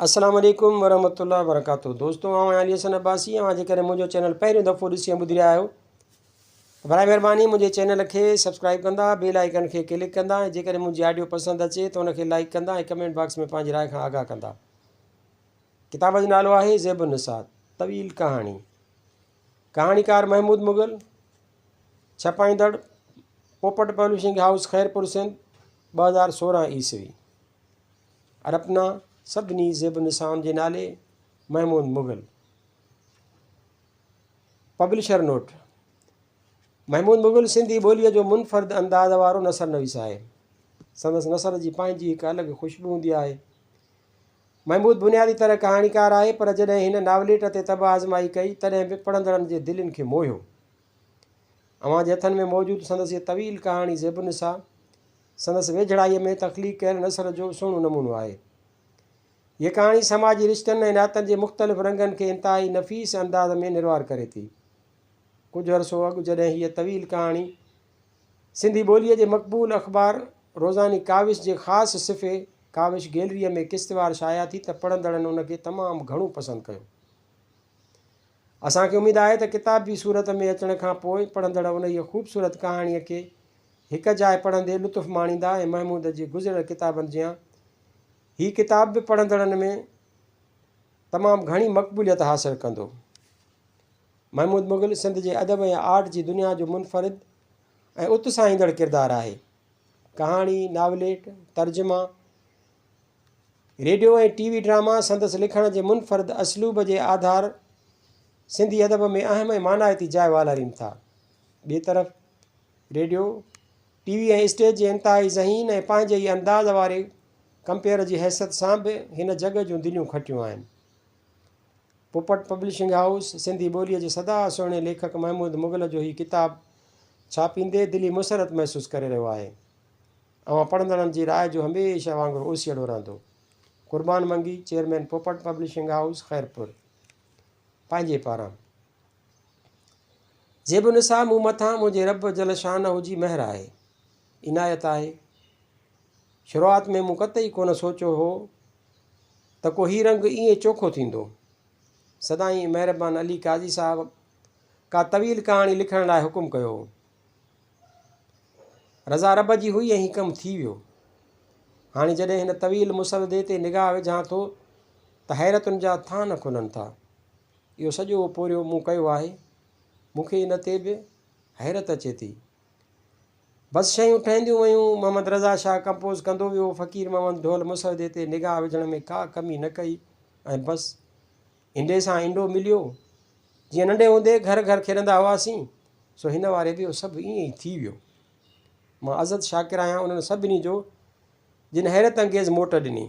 السلام عليڪم ورحمة الله وبرڪاته دوستو آئون آهيان علي حسن عباسي اوهان جيڪڏهن منهنجو چينل پهريون دفعو ڏسي ۽ ٻڌي رهيا آهيو ته برائي مهرباني منهنجي چينل کي سبسڪرائب ڪندا بيل آئيڪن کي ڪلڪ ڪندا ۽ جيڪڏهن منهنجي آڊيو پسند اچي ته ان کي لائيڪ ڪندا ۽ ڪمينٽ باڪس ۾ پنهنجي راء کان آگاهه ڪندا ڪتاب جو نالو آهي زيب النساء طويل ڪهاڻي ڪهاڻيڪار محمود مغل ڇپائيندڙ پوپٽ پبلشنگ هائوس خيرپور سنڌ 2016 عيسوي ارپنا سڀني زيب النسائن جي نالي محمود مغل. پبلشر نوٽ، محمود مغل سنڌي ٻوليء جو منفرد انداز وارو نثر نويس آهي. سندس نثر جي پنهنجي هڪ الڳ خوشبو هوندي آهي. محمود بنيادي طرح ڪهاڻيڪار آهي پر جڏهن هن ناوليٽ تي طبع آزمائي ڪئي تڏهن به پڙهندڙن جي دلين کي موهيو. اوهان جي هٿن ۾ موجود سندس هيء طويل ڪهاڻي زيب النساء سندس ويجهڙائيء ۾ تخليق ڪيل نثر جو سهڻو نمونو آهي. هيء ڪهاڻي سماجي رشتن ۽ ناتن جي مختلف رنگن کي انتهائي نفيس انداز ۾ نروار ڪري ٿي. ڪجهه عرصو اڳ جڏهن هيء طويل ڪهاڻي سنڌي ٻوليء جي مقبول اخبار روزاني ڪاوش جي خاص صفحي ڪاوش گيلريء ۾ قسطوار شايع ٿي ته پڙهندڙن ان کي تمام گهڻو پسند ڪيو. اسان کي اميد آهي ته ڪتابي صورت ۾ اچڻ کان پوء پڙهندڙ انهيء خوبصورت ڪهاڻيء کي هڪ جاء پڙهندي لطف ماڻيندا ۽ محمود جي گذريل ڪتابن جيان هي ڪتاب به پڙهندڙن ۾ تمام گهڻي مقبوليت حاصل ڪندو. محمود مغل سنڌ جي ادب ۽ آرٽ جي دنيا جو منفرد ۽ اتساهيندڙ ڪردار آهي. ڪهاڻي، ناوليٽ، ترجما، ريڊيو ۽ ٽي وي ڊراما سندس لکڻ جي منفرد اسلوب جي آڌار سنڌي ادب ۾ اهم ۽ مانائتي جاء والارين ٿا. ٻئي طرف ريڊيو، ٽي وي ۽ اسٽيج جي انتهائي ذهين ۽ پنهنجي ئي انداز واري ڪمپيئر جي حيثيت سان به هن جڳ جون دليون کٽيون آهن. پوپٽ پبلشنگ هائوس سنڌي ٻوليء جي سدا سهڻي ليکڪ محمود مغل جو هي ڪتاب ڇاپيندي دلي مسرت محسوس ڪري رهيو آهي. اوهان پڙهندڙن جي راء جو هميشه وانگر اوسيئڙو رهندو. قربان منگي، چيئرمين پوپٽ پبلشنگ هائوس، خيرپور. پنهنجي پاران. زيب النساء مون مٿان منهنجي رب جل شانه جي مهر آهي، عنايت آهي. شروعات ۾ مون قطعي ڪونه سوچيو هو ته ڪو هي رنگ ائين چوکو ٿيندو. سدائين مهربان علي قاضي صاحب ڪا طويل ڪهاڻي لکڻ لاء حڪم ڪيو هو. رضا رب جي هئي ۽ هي ڪم ٿي ويو. هاڻي جڏهن هن طويل مسودي تي نگاهه وجهان ٿو ته حيرتن جا ٿان کلن ٿا. اهو سڄو پورهيو مون ڪيو آهي. مون کي ان تي به حيرت اچي ٿي. بس شيون ٺهنديون ويون، محمد رضا شاهه ڪمپوز ڪندو ويو، فقير محمد ڍول مسودي تي نگاهه وجهڻ ۾ ڪا ڪمي نه ڪئي ۽ بس انڊي سان انڊو مليو. جيئن ننڍي هوندي گهر گهر کيڏندا هئاسين، سو هن واري به اهو سڀ ائين ئي ٿي ويو. مان ازد شاڪر آهيان انهن سڀني جو جن حيرت انگيز موٽ ڏني.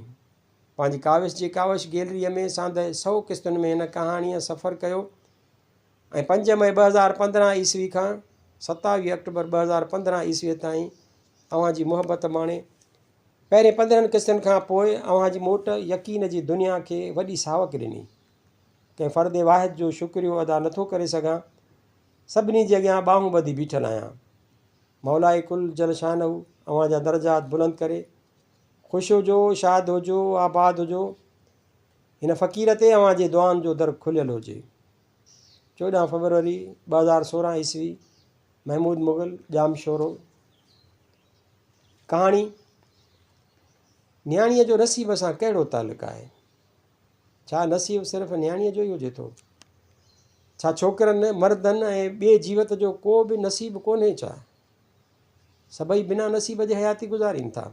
پنهنجي ڪاوش جي ڪاوش گيلريء ۾ ساندهه سئو قسطن ۾ هن ڪهاڻيء سفر ڪيو ۽ 5 مئي 2015 عيسوي کان 27 آڪٽوبر 2015 عيسويء تائين اوهان جي محبت ماڻي. پهرين 15 قسطن کان پوء اوهان جي موٽ يقين جي دنيا کي وڏي ساوڪ ڏني. ڪنهن فرد واحد جو شڪريو ادا نٿو ڪري سگهان. سڀني جي اڳيان ٻانهون ٻڌي بيٺل آهيان. مولاء ڪل جل شانه اوهان جا درجات بلند ڪري. خوش هجو، شاد هجو، آباد هجو. هن فقير تي اوهان جي دعائن جو در کليل هجي. 14 فبروري 2016 عيسوي، محمود مغل، ڄامشورو. ڪهاڻي، نياڻيء جو نصيب سان ڪهڙو تعلق آهي؟ ڇا نصيب صرف نياڻيء جو ئي هجي ٿو؟ ڇا ڇوڪرن، مردن ۽ ٻئي جيوت جو ڪو به نصيب ڪونهي ڇا؟ سڀئي بنا نصيب جي حياتي گذارين ٿا.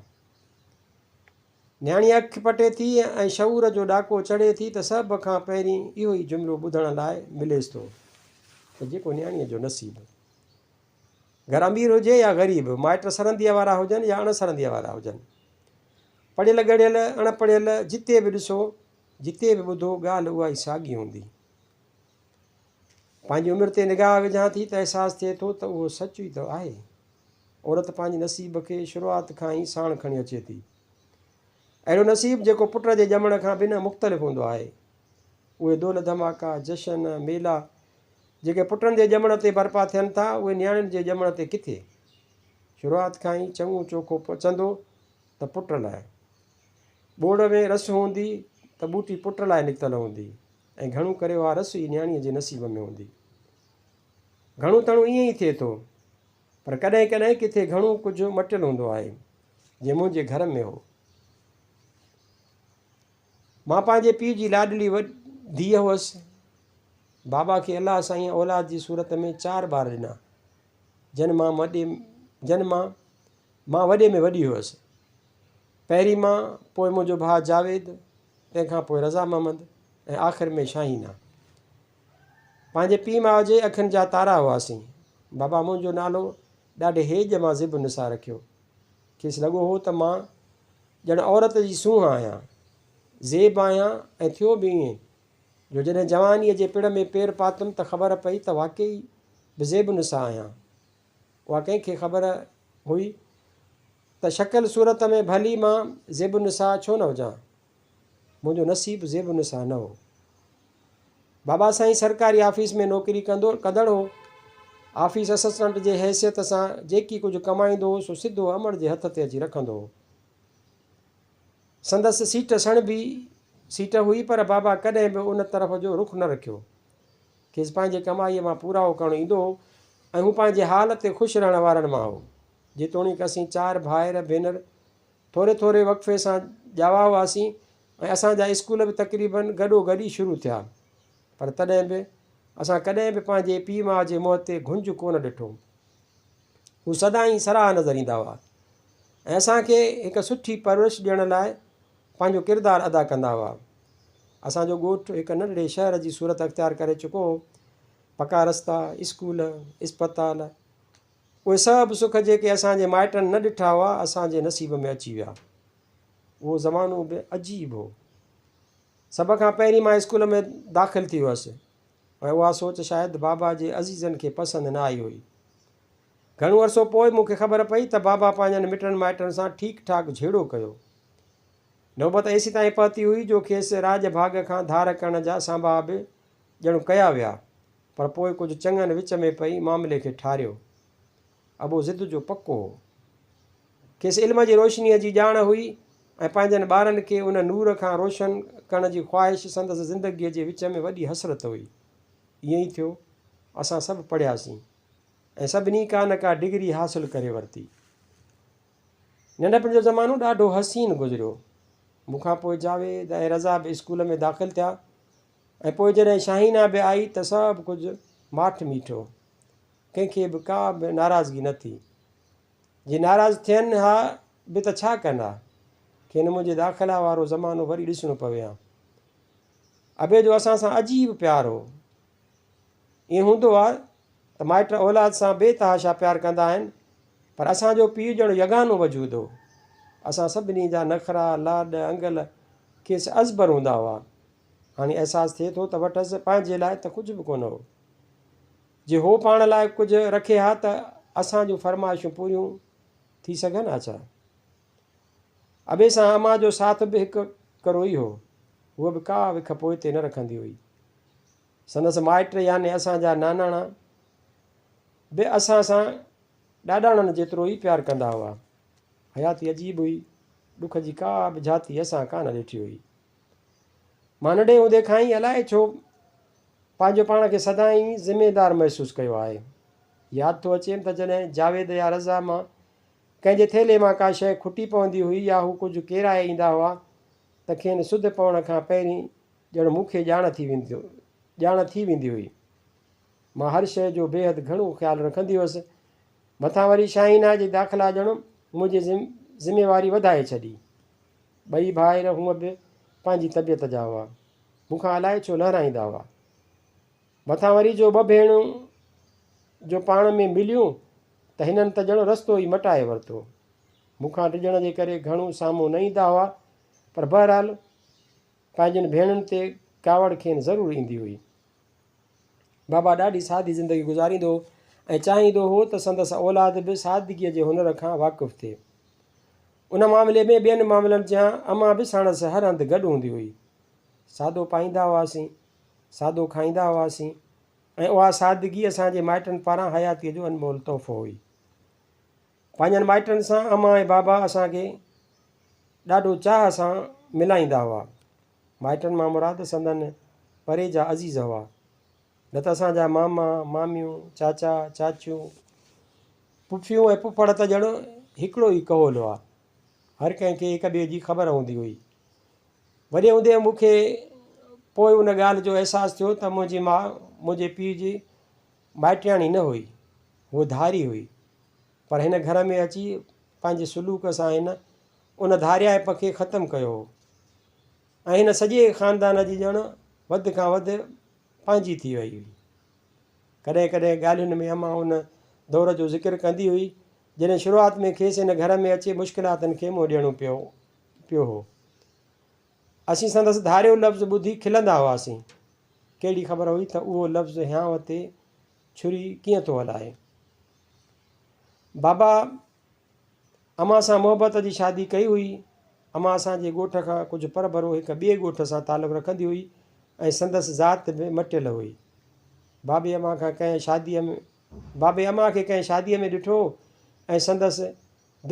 نياڻي اک پٽي ٿي ۽ شعور جو ڏاڪو چڙهي ٿي ته سڀ کان پهرين اهو ئي جملو ٻڌڻ لاء مليس ٿو ته جيڪو نياڻيء جو نصيب. گهر امير هجي يا غريب، مائٽ سرنديء وارا هجن يا اڻ سرنديء وارا هجن، پڙهيل ڳڙهيل، اڻ پڙهيل، جتي به ڏسو، جتي به ٻڌو، ڳالهه اها ئي ساڳي هوندي. پنهنجي عمر تي نگاهه وجهان ٿي ته احساس ٿئي ٿو ته اهو سچ ئي ته آهي. عورت پنهنجي نصيب کي شروعات کان ئي ساڻ کڻي اچي ٿي. اهڙو نصيب جيڪو پٽ جي ڄمڻ کان بنهه مختلف هوندو آهي. اهي دول ڌماڪا، جشن، ميلا جيڪي پٽن جي ڄمڻ تي برپا ٿين ٿا، اهي نياڻين جي ڄمڻ تي ڪٿي؟ شروعات کان ئي چڱو چوکو پچندو ته پٽ لاء. ٻوڙ ۾ رس هوندي ته ٻوٽي پٽ لاء نڪتل هوندي ۽ گهڻو ڪري اها رس ئي نياڻيء جي نصيب ۾ هوندي. گهڻو تڻو ائين ئي ٿئي ٿو. پر ڪڏهن ڪڏهن ڪٿي گهڻو ڪجهه مٽيل هوندو آهي، جيئن منهنجي گهر ۾ هو. مان پنهنجي پيء جي لاڏلي ڌيء هئس. بابا کي الله سائينء اولاد جي صورت ۾ چار ٻار ڏنا، جن مان جن مان مان وڏي ۾ وڏي هئس. پهرين مان، پوء منهنجو ڀاء جاويد، تنهن کان پوء رضا محمد ۽ آخر ۾ شاهينه. پنهنجي پيء ماء جي اکين جا تارا هئاسين. بابا منهنجو نالو ڏاڍي هيڄ مان زيب النساء رکيو. کيس لڳو هو ته مان ڄڻ عورت جي سونهن آهيان، زيب آهيان ۽ ٿيو به ائين جو جڏهن جوانيء جي پڙ ۾ پير پاتم ته خبر پئي ته واقعي به زيب النساء آهيان. اها ڪنهن کي خبر هئي ته شڪل صورت ۾ ڀلي مان زيب النساء ڇو نه هجان، منهنجو نصيب زيب النساء نه هو. بابا سائين سرڪاري آفيس ۾ نوڪري ڪندو ڪندڙ هو. آفيس اسسٽنٽ جي حيثيت سان جيڪي ڪجهه ڪمائيندو هو سو سڌو امڙ جي هٿ تي اچي رکندو هو. سندس سيٽ سڻڀي سيٽ هئي پر بابا ڪڏهن به ان طرف جو رخ نه رکيو. کيس پنهنجي ڪمائيء مان پورائو ڪرڻ ايندو هو ۽ هو پنهنجي حال تي خوش رهڻ وارن مان هو. جيتوڻيڪ اسين چار ڀائر ڀينر ٿوري ٿوري وقفي سان ڄاوا هئاسين ۽ اسان جا اسڪول به تقريباً گڏو گڏ ئي شروع ٿيا پر تڏهن به اسان ڪڏهن به پنهنجي پيء ماء جي منهن تي گهنج ڪونه ڏٺو. هو سدائين سراهه نظر ايندا هئا ۽ اسان کي هڪ سٺي پرورش ڏيڻ لاء پنهنجو ڪردار ادا ڪندا هئا. اسان جو ڳوٺ هڪ ننڍڙي شهر جي صورت اختيار ڪري چڪو هو. پڪا رستا، اسڪول، اسپتال، اهي سڀ سک جيڪي اسان جي مائٽن نه ڏٺا هئا، اسان جي نصيب ۾ اچي ويا. اهو زمانو به عجيب هو. سڀ کان پهرين مان اسڪول ۾ داخل ٿي هئس ۽ اها سوچ شايد بابا جي عزيزن کي پسند نه آئي هئي. گهڻو عرصو پوء مون کي خبر پئي ته بابا پنهنجن مٽن مائٽن سان ٺيڪ ٺاڪ جهيڙو ڪيو. نوبت ايسيتائين پهتي هئي جو کيس راڄ ڀاڳ کان ڌار ڪرڻ جا سانباها به ڄڻ ڪيا ويا، پر پوء ڪجهه چڱن وچ ۾ پئي معاملي کي ٺاريو. ابو ضد جو پڪو هو. کيس علم جي روشنيء جي ڄاڻ هئي ۽ پنهنجن ٻارن کي ان نور کان روشن ڪرڻ جي خواهش سندس زندگيء جي وچ ۾ وڏي حسرت هئي. ائين ئي ٿيو. اسان سڀ پڙهياسين ۽ سڀني ڪا نه ڪا ڊگري حاصل ڪري ورتي. ننڍپڻ جو زمانو ڏاڍو حسين گذريو. مون کان پوء جاويد ۽ رضا به اسڪول ۾ داخل ٿيا ۽ پوء جڏهن شاهينه به آئي ته سڀ ڪجهه ماٺ ميٺ هو. ڪنهن کي به ڪا به ناراضگي نه ٿي. جي ناراض ٿين ها به ته ڇا ڪن ها؟ کين منهنجي داخلا وارو زمانو وري ڏسڻو پوي ها. ابي جو اسان سان عجيب پيار هو. ائين هوندو آ ته مائٽ اولاد سان بي تحاشا پيار ڪندا آهن پر اسان جو پيء ڄڻ يگانو وجود هو. اسان سڀني جا نخرا، لاڏ، انگل کيس ازبر هوندا هئا. هاڻي احساس ٿئي ٿو ته وٽس پنهنجي لاء ته ڪجهه به ڪونه هو. جي هو پاڻ لاء ڪجهه رکي ها ته اسان جون فرمائشون پوريون ٿي سگهن ها ڇا؟ ابي سان امان جو ساٿ به هڪ ڪرو ئي هو. هوء به ڪا وک پوئتي نه رکندي هئي. سندس مائٽ يعني اسان جا ناناڻا به اسان سان ڏاڏاڻن جيترو ئي پيار ڪندا هئا. حياتي عجيب هئي. ڏک جي ڪا به جھاتي اسان ڪانه ڏٺي هئي. مان ننڍي هوندي کان ئي الائي ڇو پنهنجو پاڻ کي سدائين ذميدار محسوس ڪيو آهي. ياد ٿو اچيم ته جڏهن جاويد يا رضا مان ڪنهن جي ٿيلهي مان ڪا شيء کٽي پوندي هئي يا هو ڪجهه ڪيرائي ايندا هئا ته کين سڌ پوڻ کان پهرين ڄڻ مون کي ڄاڻ ٿي ڄاڻ ٿي ويندي هئي. مان هر شيء جو بيحد گهڻو خيال رکندي هيس. مٿان وري شاهينه جي داخلا ڄڻ منهنجي ذميواري وڌائي ڇڏي. ٻئي ڀائر هونء به پنهنجي طبيعت جا هئا. مون کان الائي ڇو لهرائيندا هئا. مٿان وري جو ٻه ڀيڻون جو پاڻ ۾ مليون ته هنن ته ڄڻ رستو ئي مٽائي ورتو. مون کان ڊڄڻ جي ڪري گهڻو سامهون نه ايندا هئا پر بهرحال پنهنجين ڀيڻن تي ڪاوڙ کين ضرور ايندي هئي. بابا ڏاڍي سادي زندگي گذاريندو هو ۽ چاهيندو هو ته سندس اولاد به سادگيء جي هنر کان واقف ٿئي. ان معاملي ۾ ٻين معاملن جيان امان به ساڻس هر هنڌ گڏ هوندي هئي. سادو پائيندا هئاسين، سادو کائيندا هئاسين ۽ اها سادگي اسان جي مائٽن پاران حياتيء جو انمول تحفو هئي. پنهنجن مائٽن سان امان ۽ بابا اسان کي ڏاڍو چاهه سان ملائيندا هئا. مائٽن مان مراد سندن پري جا عزيز هئا. نه ته اسان جا ماما، ماميون، چاچا، چاچيون، پڦيون ۽ پڦڙ ته ڄڻ هڪڙو ئي ڪهول هئا. هر ڪنهن کي هڪ ٻئي جي خبر هوندي هئي. وڏي هوندي مون کي پوء ان ڳالهه جو احساس ٿيو ته منهنجي ماء منهنجي پيء جي مائٽياڻي نه هئي، هوء ڌاري هئي. پر هن گهر ۾ اچي پنهنجي سلوڪ سان هن ان ڌاريائپ کي ختم ڪيو هو ۽ هن سڄي خاندان جي ڄڻ وڌ کان وڌ پنهنجي ٿي وئي هئي. ڪڏهن ڪڏهن ڳالهين ۾ امان ان دور جو ذڪر ڪندي هئي، جڏهن شروعات ۾ کيس هن گهر ۾ اچي مشڪلاتن کي منهن ڏيڻو پيو پيو هو. اسين سندس ڌاريو لفظ ٻڌي کلندا هئاسين. ڪهڙي خبر هئي ته اهو لفظ هيانء تي ڇري ڪيئن ٿو هلائي. بابا امان سان محبت جي شادي ڪئي هئي. امان اسان جي ڳوٺ کان ڪجهه پرڀرو هڪ ٻئي ڳوٺ سان تعلق رکندي هئي ۽ سندس ذات به مٽيل هئي. بابي امان کان ڪنهن شاديء ۾ بابي امان کي ڪنهن شاديء ۾ ڏٺو ۽ سندس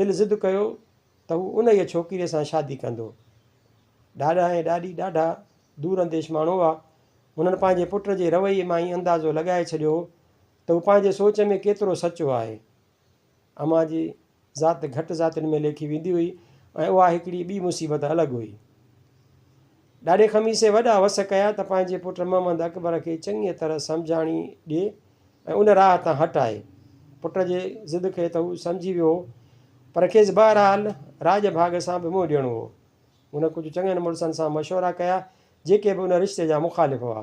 دل ضد ڪيو ته هو انهيء ڇوڪريء سان شادي ڪندو. ڏاڏا ۽ ڏاڏي ڏاڍا دور انديش ماڻهو هئا. هنن پنهنجي پٽ جي رويي مان ئي اندازو لڳائي ڇڏيو هو ته هو پنهنجي سوچ ۾ ڪيترو سچو آهي. امان جي ذات گهٽ ذاتين ۾ ليکي ويندي هئي ۽ اها هڪڙي ٻي مصيبت الڳ هئي. ڏاڏي خميسي وڏا وس ڪيا ته پنهنجي پٽ محمد اڪبر کي چڱيء طرح سمجهاڻي ڏئي ۽ ان راهه تان هٽائي. پٽ جي ضد کي ته هو سمجهي ويو هو، پر کيس بهرحال راڄ ڀاڳ سان به منهن ڏيڻو هو. هن ڪجهه چڱن مڙسن سان مشورا ڪيا، جيڪي به ان رشتي جا مخالف هئا،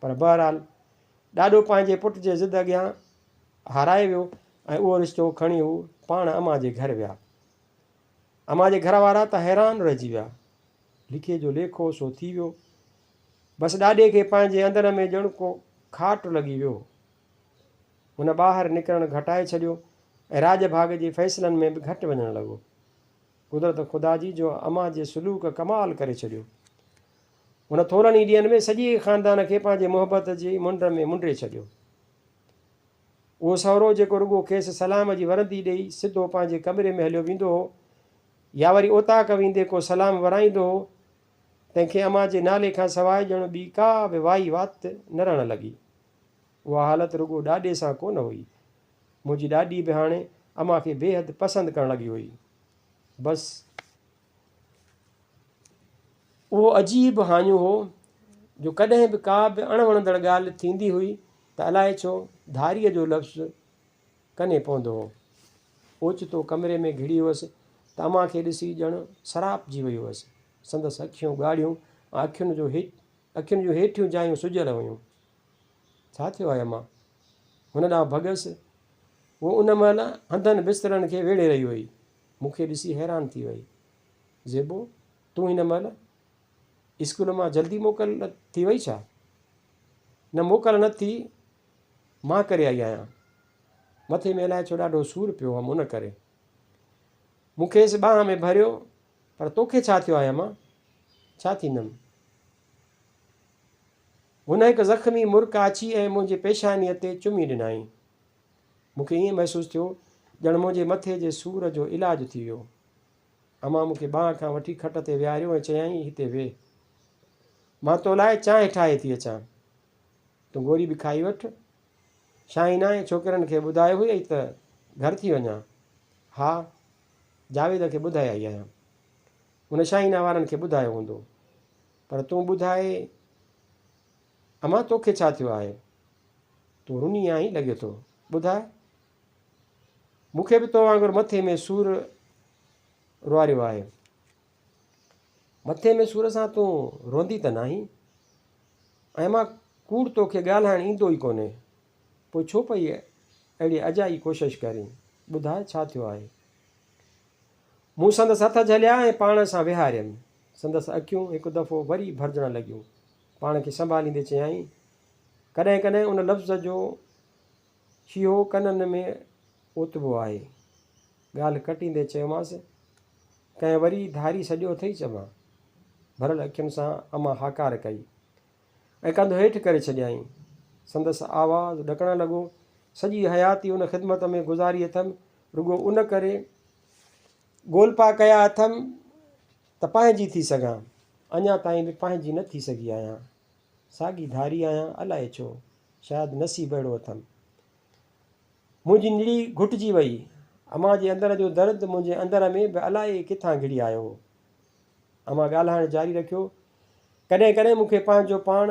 پر بهرحال ڏاڏو پنهنجي پٽ جي ضد اڳيان هارائي ويو ۽ اهو رشتو کڻي هو پاڻ امان جي گهر ويا. امان جي گهر وارا ته حيران رهجي ويا. لکي جو ليکو سو ٿي ويو. بس ڏاڏي کي پنهنجي اندر ۾ ڄڻ ڪو کاٽ لڳي ويو. هن ٻاهر نڪرڻ گهٽائي ڇڏيو ۽ راڄ ڀاڳ جي فيصلن ۾ به گهٽ وڃڻ لڳو. قدرت خدا جي جو امان جي سلوڪ ڪمال ڪري ڇڏيو. هن ٿورن ئي ڏينهن ۾ سڄي خاندان کي پنهنجي محبت جي منڊ ۾ منڊي ڇڏيو. اهو سهرو جيڪو رڳو کيس سلام جي ورندي ڏيئي سڌو پنهنجي ڪمري ۾ هليو ويندو هو يا وري اوطاق ويندي ڪو سلام ورائيندو هو، تنهن کي امان جي نالي کان سواء ڄڻ ٻي ڪا به وائي وات نه رهڻ لڳي. اها حالت رڳو ڏاڏي سان ڪونه هئي. منهنجي ڏاڏي به هاڻي امان کي بيحد پسند ڪرڻ لڳي هئي. بس! اهو عجيب هاڃو هو جو ڪڏهن به ڪا به اڻ وڻندڙ ڳالهه ٿيندي هئي ته الائي ڇو ڌاريء جو لفظ ڪني پوندو هو. اوچتو ڪمري ۾ گهڙي هئس ته امان کي ڏسي ڄڻ سراپجي وئي هئس. سندس اکيون ڳاڙهيون ۽ اکين جون هيٺيون جايون سڄيل هيون. ڇا ٿيو آهي امان؟ هن ڏانهن ڀڳس. هوء ان مهل هنڌن بسترن کي ويڙهي رهي هئي. مون کي ڏسي حيران ٿي وئي. زيبو، تون هن مهل اسڪول مان جلدي موڪل ٿي وئي ڇا؟ نه موڪل نه ٿي، مان ڪري آئي آهيان. مٿي ۾ الائي ڇو ڏاڍو سور پيو هئم ان ڪري. مون کيس ٻانهن ۾ ڀريو، پر توکي ڇا ٿيو آهي امان؟ ڇا ٿيندم؟ هن هڪ زخمي مرڪ آڇي ۽ منهنجي پيشانيء تي چمي ڏنائين. مون کي ائين محسوس ٿيو ڄڻ منهنجي مٿي جي سور جو علاج ٿي ويو. امان مون کي ٻانهن کان وٺي کٽ تي ويهاريو ۽ چيائين، هتي ويهه. مان تو لاء چانهه ٺاهي ٿي اچان. تون گوري به کائي وٺ. شاهينا ۽ ڇوڪرن کي ٻڌايو هئي ته گهر ٿي وڃان. ها، جاويد کي ٻڌائي آئي آهيان. هن شاهينا وارن کي ٻڌايو هوندو. پر تون ٻڌاء امان توکي ڇا ٿيو آهي؟ تون رني آهين لڳي ٿو. ٻڌاء. مون کي به تو وانگر مٿي ۾ سور روئاريو آهي. مٿي ۾ سور سان تون روئندي ته ناهين؟ ۽ امان ڪوڙ توکي ڳالهائڻ ايندو ئي ڪونهي. پوء ڇو پئي اهڙي اجائي ڪوشش ڪرين؟ ٻڌاء ڇا ٿيو آهي؟ مون سندس هٿ جهليا ۽ پاڻ سان ويهاريم. سندس اکيون هڪ دفعو وري ڀرجڻ لڳيون. پاڻ کي سنڀاليندي چيائين، ڪڏهن ڪڏهن ان لفظ جو شيهو ڪنن ۾ اوتبو آهي. ڳالهه ڪٽيندي چيومانس، ڪنهن وري ڌاري سڏيو اٿئي چمان؟ ڀريل اکين سان امان هاڪار ڪئي ۽ ڪنڌ هيٺ ڪري ڇڏيائين. سندس آواز ڏڪڻ لڳو. سڄي حياتي ان خدمت ۾ گذاري اٿم، رڳو ان ڪري گولپا ڪيا اٿم ته پنهنجي ٿي سگهان اڃا تائين به پنهنجي نه ٿي سگهي آهيان. ساڳي ڌاري آهيان، الائي ڇو؟ شايد نصيب اهڙو اٿم. منهنجي نڙي گهٽجي وئي. امان جي اندر جو درد منهنجي اندر ۾ به الائي ڪٿان گهڙي آيو هو. امان ڳالهائڻ جاري رکيو. ڪڏهن ڪڏهن مون کي پنهنجو پاڻ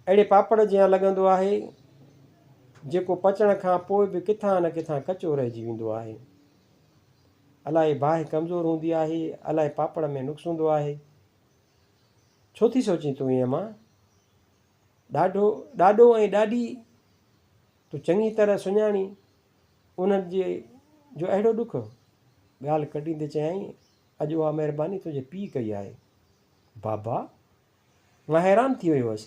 اهڙي پاپڙ جيان لڳندو آهي، جيڪو پچڻ کان پوء به ڪٿان نه ڪٿان ڪچو رهجي ويندو آهي. الائي باهه ڪمزور هوندي آهي، الائي پاپڙ ۾ نقص هوندو آهي. ڇو ٿي سوچين تون ائين امان؟ ڏاڍو، ڏاڏو ۽ ڏاڏي تو چڱي طرح سڃاڻي، انهن جي جو اهڙو ڏک؟ ڳالهه ڪڍيندي چيائين، اڄ اها مهرباني تنهنجي پيء ڪئي آهي. بابا! مان حيران ٿي ويو هوس.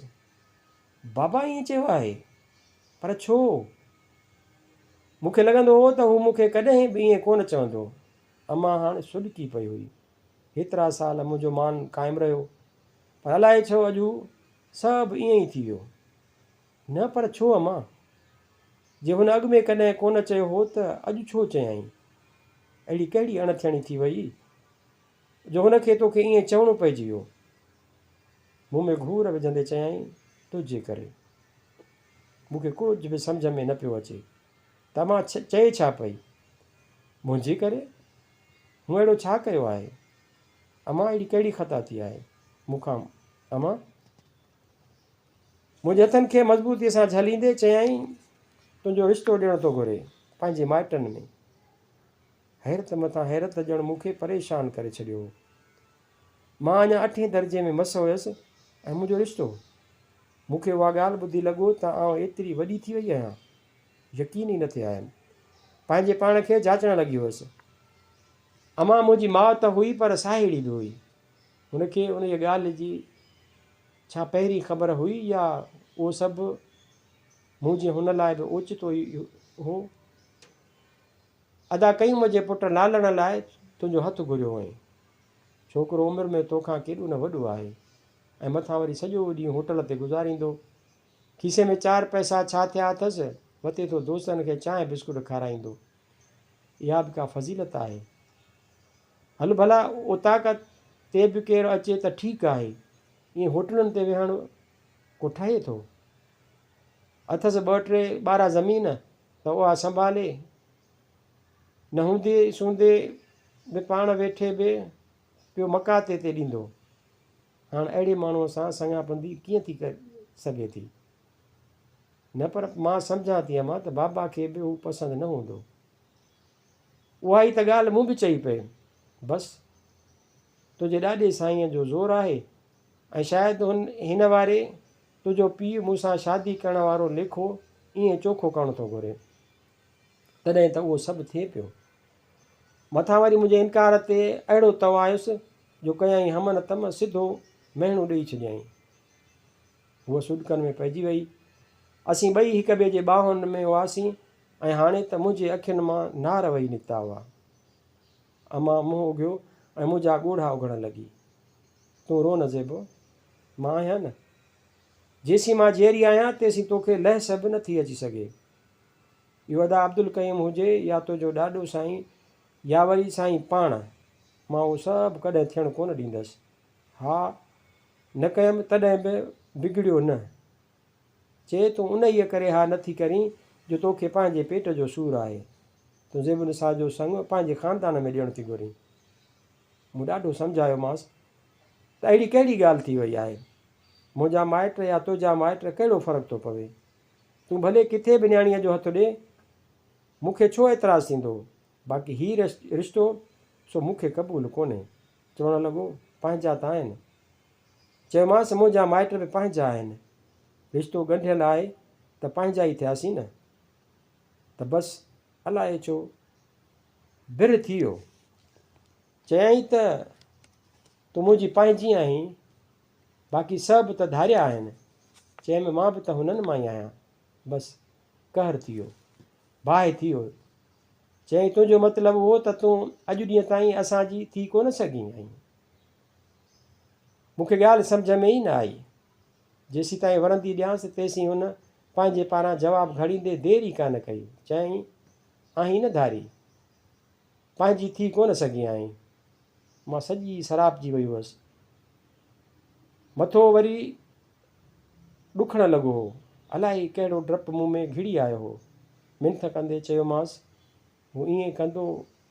بابا ائين چيو آهي؟ پر ڇو؟ مون کي لڳندو هو ته هو مون کي ڪڏهن به ائين ڪونه چوندو. امان هاڻ سڏڪي پئي هئي. هيترا سال منهنجو مان قائم رهيو، پر الائي ڇو اڄ هو سڀ ائين ئي ٿي ويو. نه پر ڇو امان؟ جي هن اڳ ۾ ڪڏهن ڪونه چيو هو ته اڄ ڇو چيائين؟ اهڙي ڪهڙي اڻ ٿيڻي ٿي وئي جو هن کي توکي ائين چوڻو پئجي ويو. مون ۾ گهور وجهندي چيائين، تنهنجي ڪري. مون کي ڪجهه به سمجهه ۾ نه پيو اچي ته امان چئي ڇا پئي. منهنجي ڪري؟ مون اهڙو ڇا ڪيو آهي؟ امان اهڙي ڪهڙي خطا ٿي آهي مون کان؟ امان! منهنجي هٿن کي مضبوطيء سان جهليندي چيائين، تنهنجو رشتو ڏيڻ ٿو گهري، پنهنجي مائٽن ۾. حيرت مٿان حيرت ڄڻ مون کي پريشان ڪري ڇڏيو هو. مان اڃا اٺين درجي ۾ مس هيس ۽ منهنجو رشتو؟ مون کي اها ڳالهه ٻڌي لڳو ته آئون ايتري وڏي ٿي وئي آهيان. يقين ئي نه ٿي آيم. پنهنجي پاڻ کي جاچڻ لڳي هيس. امان منهنجي ماء ته هئي پر ساهيڙي به هئي. هن کي انهيء ڳالهه جي ڇا پهرين خبر هئي يا اهو سڀ منهنجي هن لاء به اوچتو ئي هو؟ ادا قيوم جي پٽ لالڻ لاء تنهنجو هٿ گهريو هئائين. ڇوڪرو عمر ۾ توکان ڪيڏو نه وڏو آهي ۽ مٿان وري سڄو ڏينهن هوٽل تي گذاريندو. کيسي ۾ چار پئسا ڇا ٿيا اٿس، وتي ٿو دوستن کي چانهه بسڪوٽ کارائيندو. اها به ڪا فضيلت آهي. هل ڀلا اوطاق تي به ڪير اچي ته ٺيڪ آهي. ائين هوٽلن تي ويهڻ ڪو ٺهي ٿو. اٿس ٻه ٽي ٻارا زمين ته اها سنڀالي. نه هوندي سوندي به پاڻ ويٺي به پيو مقاطعي تي ڏيندو. هاڻ اهڙي ماڻهوء سان سڱابندي ڪيئن ٿي سگهي ٿي؟ نه پر مان سمجهان ٿي امان ته بابا کي به هو پسند نه هوندو. اها ئي ته ڳالهه مون به چئي پئي. بس تنهنجي ڏاڏي سائينء جو زور آهي ۽ شايد هن واري تنهنجو پيء مون سان شادي ڪرڻ وارو ليکو ائين چوکو ڪرڻ ٿو گهري. تڏهن ته اهو سڀ ٿئي پيو. مٿان وري منهنجي انڪار تي اهڙو تئو آيس جو ڪيائين هم نه تم سڌو مهڻو ڏيئي ڇڏيائين. هوء سڏڪن ۾ پئجي وئي. اسين ٻئي هڪ ٻئي جي ٻانهن ۾ هئاسين ۽ هاڻي ته منهنجي اکين مان نار وهي نڪتا هئا. امان منهن اگهيو ۽ منهنجا ڳوڙها اگهڻ لڳي. تون رو نه زيبو. مان آهيان نه. جيسين مان جيئري آهيان تيسين توکي لهس به نه ٿي اچي سگهي. اهو ادا عبدالقيوم هجي يا تنهنجو ڏاڏو سائين يا وري سائين پاڻ، مان اهو سڀ ڪڏهن ٿيڻ ڪونه ڏيندس. ها نه ڪيم تڏهن به بگڙيو نه. چي تون انهيء ڪري ها نه ٿي ڪرين جو توکي پنهنجي پيٽ جو سور آهي. تون زيب النساء جو سڱ پنهنجي خاندان ۾ ڏيڻ ٿي گهرين. مون ڏاڍو سمجهايومانس ته اهڙي ڪهڙي ڳالهه ٿي وئي آهي. منهنجا مائٽ يا تنهنجا مائٽ ڪهڙو فرق ٿو پوي. تون ڀلي ڪٿي به نياڻيء جو هٿ ڏي، مون کي ڇو اعتراض ٿيندو؟ باقي هي رشتو سو مون کي قبول ڪونهي. چوڻ لڳو، پنهنجا ته آهن. چيومانس، منهنجا مائٽ به پنهنجا آهن. رشتو ڳنڍيل آهي ته پنهنجا ئي ٿياسين نه. ته بس الائي ڇو برهه ٿي ويو. چيائين ته تون منهنجي پنهنجي آهين، باقي سڀ ته ڌاريا آهن. چيم مان به ته هنن مان ئي آهيان. بس قهر ٿي ويو. باهه ٿي ويو. چيائين تنهنجو مطلب اهو ته تون اڄ ڏينهن تائين اسان جي ٿي ڪونه سگهين آهين. مون کي ڳالهه سمجهه ۾ ئي نه آئي. جيسيتائين ورندي ڏيانس تيسين هن پنهنجي پاران جواب گهڙيندي دير ئي ڪانه ڪئي. چيائين آهين نه ڌاري. پنهنجي ٿي ڪونه سگهين آهين. مان سڄي سراپجي وئي هئس. مٿو وري ڏکڻ لڳو هو. الائي ڪهڙو ڊپ مون ۾ گهڙي آيو هو. منٿ ڪندي چيومانس، هو ائين ڪندو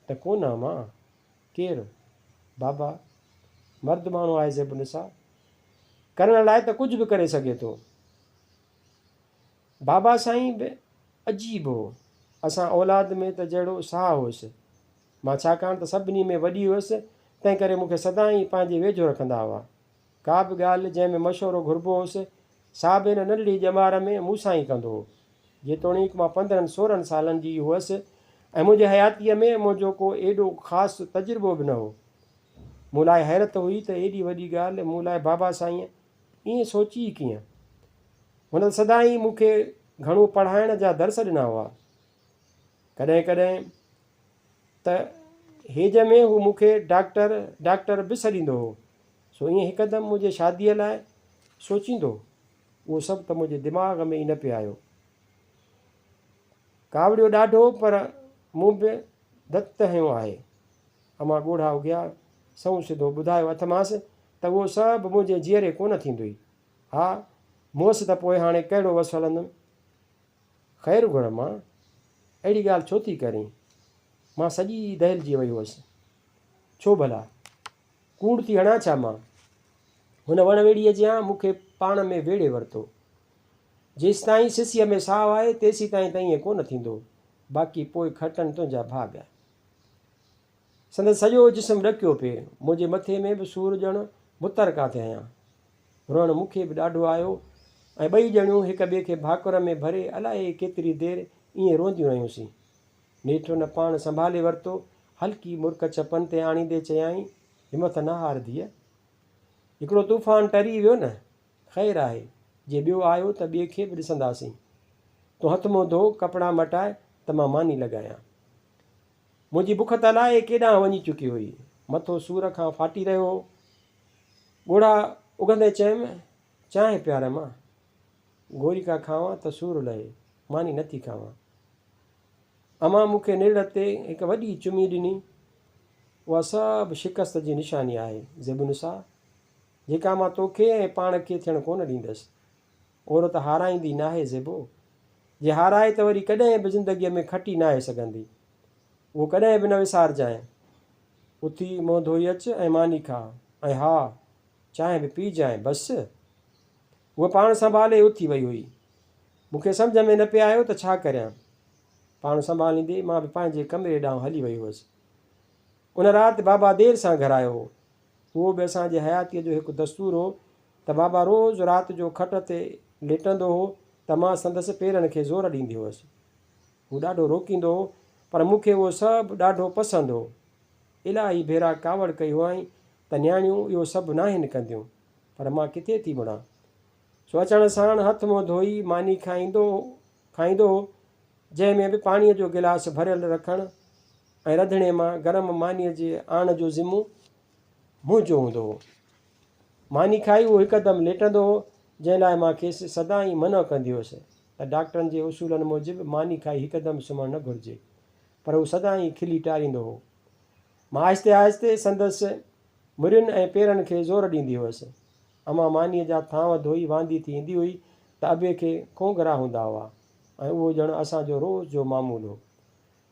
ته ڪونه امان. ڪير؟ بابا. مرد ماڻهو آهي زيب النساء. ڪرڻ لاء ته ڪجهه به ڪري سگهي ٿو. بابا سائين به عجيب هو. اسان اولاد ۾ ته جهڙو ساهه هوس. مان ڇاڪاڻ ته سڀني ۾ وڏي هيس، تنهن ڪري مون کي سدائين پنهنجي ويجهو رکندا هئا. ڪا به ڳالهه جنهن ۾ مشورو گهربو هوس، سا به هن ننڍڙي ڄمار ۾ مون سان ئي ڪندو هو. جيتوڻيڪ مان 15 16 سالن جي ئي هئس ۽ منهنجي حياتيء ۾ منهنجو ڪو ايڏو خاص تجربو به نه هو. مون لاء حيرت هئي ته ايڏي وڏي ڳالهه مون لاء بابا سائينء ائين سوچي ئي ڪيئن؟ هن ته سدائين مون کي گهڻو پڙهائڻ جا درس ڏنا هئا. ڪڏهن ڪڏهن ته هيج ۾ هو مون کي ڊاڪٽر، ڊاڪٽر به سڏيندو هو. سو ائين هڪدم منهنجي شاديء لاء سوچيندو، اهو سڀ ته منهنجي دماغ ۾ ئي نه پئي آيو. ڪاوڙيو ڏاڍو پر مون به دت هنيو آهي. امان ڳوڙها اگهيا، سنئون سڌو ٻڌايو اٿمانس ته اهو سڀ منهنجي جيئري ڪونه ٿيندوئي. ها، مئس ته پوء هاڻي ڪهڙو وس هلندم؟ خير گهر امان، اهڙي ڳالهه ڇو ٿي ڪرين؟ مان سڄي دهلجي وئي هئس. ڇو ڀلا؟ ڪوڙ ٿي هڻان ڇا مان؟ هن وڻ ويڙهيء جيان مون کي پاڻ ۾ ويڙهي ورتو. جيستائين سسيء ۾ ساهه آهي، تيسيتائين ته ائين ڪونه ٿيندو. باقي پوء کٽن تنهنجا ڀاڳ. سندس سڄو جسم ڏڪيو پئي. منهنجي مٿي ۾ به سور ڄڻ مترڪا ٿي هنيا. روئڻ مون کي به ڏاڍو آيو ۽ ٻئي ڄڻيون هڪ ٻئي کي ڀاڪر ۾ ڀري الائي ڪيتري دير ائين روئنديون رهيونسين. نيٺ هن پاڻ سنڀالي ورتو. هلڪي مرڪ چپن تي آڻيندي چيائين، همٿ نه هار ڌيء. هڪڙو طوفان ٽري ويو نه، خير آهي. جي ٻيو آيو ته ٻئي کي به ڏسنداسين. تون هٿ منهن ڌو، ڪپڙا مٽاء ته مان ماني لڳايان. منهنجي بک ته الائي ڪيڏانهن وڃي چڪي هئي. مٿو سور کان ڦاٽي رهيو هو. ڳوڙها اگهندي چيم، چانهه پيار امان. گوري ڪا کاوان ته سور لهي، ماني نه ٿي کاوان. امان مون کي نرڙ تي هڪ وڏي چمي ڏني. اها سڀ شڪست جي نشاني آهي زيب النساء، جيڪا مان توکي ۽ پاڻ کي ٿيڻ ڪونه ڏيندس. عورت هارائيندي ناهي زيبو. جي هارائي ته وري ڪڏهن به زندگيء ۾ کٽي ناهي سگهندي. اهو ڪڏهن به نه وسارجانء. اٿي منهن ڌوئي اچ ۽ ماني کاء ۽ ها، چانهه به پيئجانء. بس. هوء پاڻ سنڀالي اٿي وئي هئي. مون کي سمجهه ۾ نه پئي آيو ته ڇا ڪريان. پاڻ سنڀاليندي مان به پنهنجي ڪمري ڏانهن هلي وئي هئس. ان رات بابا دير سان گهر آيو هو. اهو به اسان جي حياتيء جو هڪ دستور هو ته بابا روز رات جو کٽ تي ليٽندو هو ته مان سندس پيرن کي زور ڏيندي هئس. هو ڏاڍو روڪيندو هو پر مون کي اهو سڀ ڏاڍو پسند هو. الاهي ڀيرا ڪاوڙ ڪئي هئائين ته نياڻيون اهو سڀ ناهن ڪنديون پر مان ڪٿي ٿي مڙان. سو اچڻ ساڻ هٿ منهن ڌوئي ماني کائيندو کائيندو هو جنهن ۾ به پاڻيء جو گلاس ڀريل رکڻ ۽ رڌڻي مان گرم مانيء جي آڻ جو ذمو منهنجو هوندو هو. ماني کائي هو هڪدم ليٽندو هو، جنهن لاء مان کيس سدائين منع ڪندي هيس ته ڊاڪٽرن جي اصولن موجب ماني کائي هڪدم سمهڻ نه گهرجي، پر هو سدائين کلي ٽاريندو هو. مان آهستي آهستي سندس مرين ۽ پيرن کي زور ڏيندي هيس. امان مانيء جا ٿانو ڌوئي واندي ٿي ايندي هئي ته ابي کي کونگهرا هوندا هئا ۽ اهو ڄڻ اسان جو روز جو معمول هو.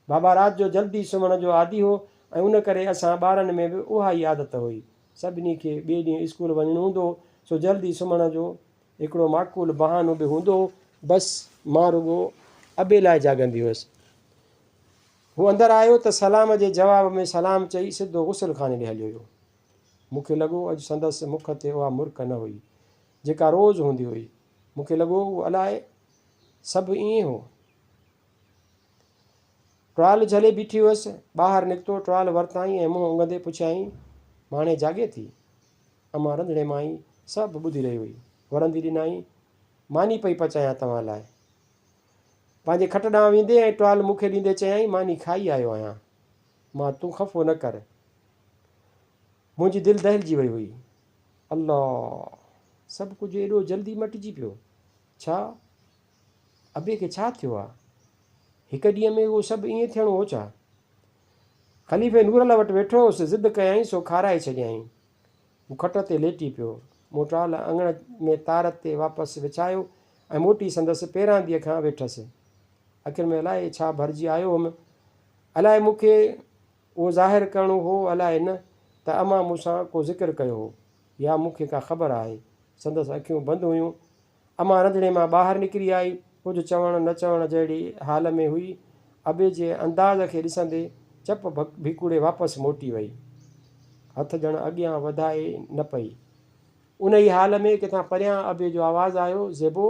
بابا رات جو جلدي سمهڻ جو عادي هو ۽ ان ڪري اسان ٻارن ۾ به اها ئي عادت هئي. سڀني کي ٻئي ڏينهن اسڪول وڃڻو هوندو هو، سو جلدي سمهڻ جو هڪڙو معقول بهانو به هوندو هو. بس مان رڳو ابي لاء جاڳندي هيس. هو اندر آيو ته سلام جي جواب ۾ سلام چئي سڌو غسل خاني ڏي هليو ويو. مون کي لڳو اڄ سندس مک تي اها مرڪ نه هئي، جيڪا روز هوندي هئي. مون کي لڳو اهو الائي سڀ ائين هو. ٽوال جهلي بيٺي هيس. ٻاهر نڪتو، ٽوال ورتائين ۽ منهن اگهندي پڇيائين، ماڻي جاڳي ٿي؟ امان رنڌڻي مان ئي سڀ ٻڌي رهي هئي. ورندي ڏنائين، ماني پئي پچايان توهان لاء. پنهنجي کٽ ڏانهن ويندي ۽ ٽوال مون کي ڏيندي چيائين، ماني کائي آيو آهيان مان، تون خفو نه ڪر. منهنجي دل دهلجي وئي هئي. الله! سڀ ڪجهه ايڏو جلدي مٽجي پيو. ڇا؟ ابي کي ڇا ٿيو آ؟ هڪ ڏينهن ۾ اهو سڀ ائين ٿيڻو هو ڇا؟ خليفي نورل وٽ ويٺو هوس، ضد ڪيائين سو کارائي ڇڏيائين. هو کٽ تي ليٽي پيو. مون ٽال اڱڻ ۾ تار تي واپس وڇايو ۽ موٽي سندس پيرانديء کان ويٺس. اکين ۾ الائي ڇا ڀرجي آيو هوم. الائي مون کي اهو ظاهر ڪرڻو هو الائي نه ته امان مون سان ڪو ذڪر ڪيو هو يا مون کي ڪا خبر آهي. سندس اکيون بند هيون. امان رنڌڻي مان ٻاهر نڪري آئي. ڪجهه چوڻ نه چوڻ جهڙي حال ۾ هئي. ابي جي انداز کي ڏسندي چپ ڀيڪوڙي واپس موٽي وئي. هٿ ڄڻ اڳيان وڌائي نه پئي. انهيء حال ۾ ڪٿان پريان ابي جو آواز آيو، زيبو!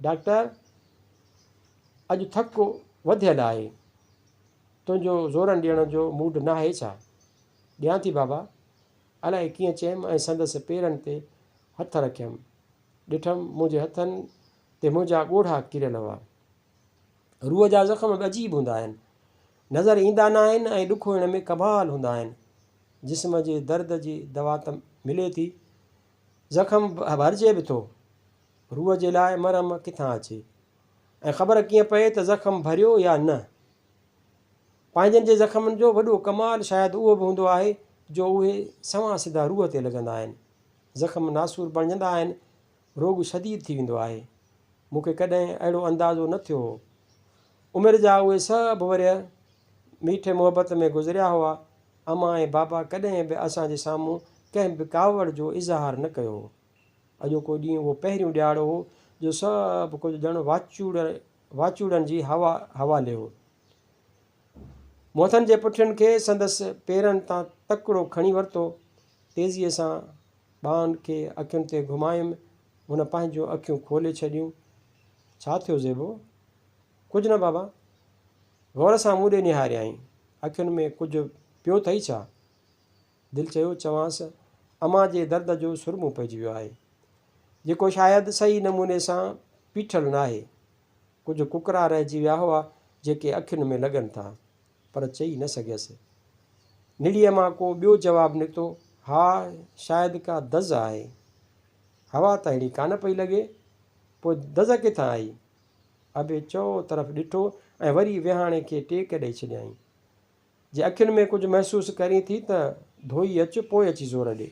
ڊاڪٽر! اڄ ٿڪ وڌيل آهي. تنهنجو زورن ڏيڻ جو موڊ ناهي ڇا؟ ڏيان ٿي بابا. الائي ڪيئن چيم ۽ سندس پيرن تي هٿ رکيم. ڏٺم منهنجي هٿن تي منهنجا ڳوڙها ڪريل هئا. روح جا زخم به عجيب هوندا آهن. نظر ايندا ناهن ۽ ڏکوئڻ ۾ ڪمال هوندا آهن. جسم جي درد جي دوا ته ملي ٿي. زخم ڀرجي به ٿو. روح جي لاء مرهم ڪٿان اچي ۽ خبر ڪيئن پئي ته زخم ڀريو يا نه؟ پنهنجن جي زخمن جو وڏو ڪمال شايد اهو به هوندو آهي جو اهي سنوان سڌا روح تي لڳندا آهن. زخم ناسور بڻجندا آهن، روڳ شديد ٿي ويندو آهي. مون کي ڪڏهن اهڙو اندازو نه ٿيو هو. عمر جا اهي سڀ ورهيه ميٺ محبت ۾ گذريا هئا. امان ۽ بابا ڪڏهن به اسان جي سامهون ڪنهن به ڪاوڙ جو اظهار نه ڪيو هو. اڄوڪو ڏينهن اهو پهريون ڏهاڙو هو جو سڀ ڪجهه ڄڻ واچوڙن جي حوالي هو. مون هٿن جي پٺين کي سندس پيرن تان تڪڙو کڻي ورتو. تيزيء سان ٻانهن کي اکين تي گهمايم. هن پنهنجون اکيون کولي ڇڏيون. ڇا ٿيو زيبو؟ ڪجهه نه بابا. غور سان مون ڏي نهاريائين. اکين ۾ ڪجهه پيو اٿئي ڇا؟ دل چيو چوانس، امان جي درد جو سرمو پئجي ويو آهي، جيڪو شايد صحيح نموني سان پيٺل ناهي. ڪجهه ڪڪرا رهجي ويا هئا، جيڪي اکين ۾ لڳن ٿا، پر چئي نه سگهيس. نڙيء مان ڪو ٻيو جواب نڪتو، ها، شايد ڪا دز آهي. هوا ته اهڙي ڪانه پئي لڳي، پوء دز ڪٿان آئي؟ ابي چؤ طرف ڏٺو ۽ وري ويهاڻي کي ٽيڪ ڏئي ڇڏيائين. جي اکين ۾ ڪجهه محسوس ڪرين ٿي ته ڌوئي اچ پوء اچي زور ڏي.